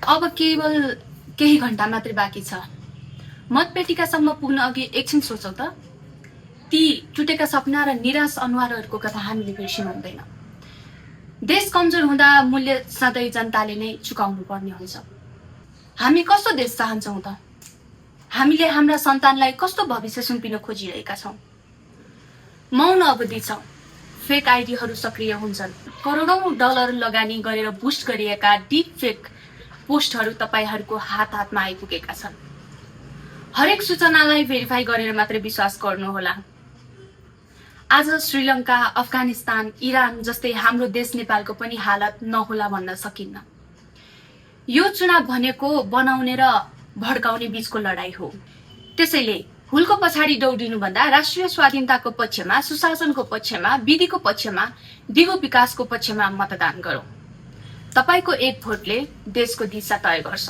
अब केवल केही घण्टा मात्रै बाँकी छ। मतपेटिकासम्म पुग्न अघि एकछिन सोचौँ त। ती टुटेका सपना र निराश अनुहारहरूको कथा हामीले बिर्सिनु हुँदैन। देश कमजोर हुँदा मूल्य सधैँ जनताले नै चुकाउनु पर्ने हुन्छ। हामी कस्तो देश चाहन्छौँ त? हामीले हाम्रा सन्तानलाई कस्तो भविष्य सुम्पिन खोजिरहेका छौँ? मौन अवधि छ। फेक आइडीहरू सक्रिय हुन्छन्। करोडौं डलर लगानी गरेर बुस्ट गरिएका डिप फेक पोस्टहरू तपाईहरूको हातमा आइपुगेका छन्। हरेक सूचनालाई भेरिफाई गरेर मात्रै विश्वास गर्नुहोला। आज श्रीलङ्का, अफगानिस्तान, इरान जस्तै हाम्रो देश नेपालको पनि हालत नहोला भन्न सकिन्न। यो चुनाव भनेको बनाउने र भड्काउने बीचको लडाई हो। त्यसैले हुलको पछाडि दौडिनुभन्दा राष्ट्रिय स्वाधीनताको पक्षमा, सुशासनको पक्षमा, विधिको पक्षमा, दिगो विकासको पक्षमा मतदान गरौँ। तपाईको एक भोटले देशको दिशा तय गर्छ।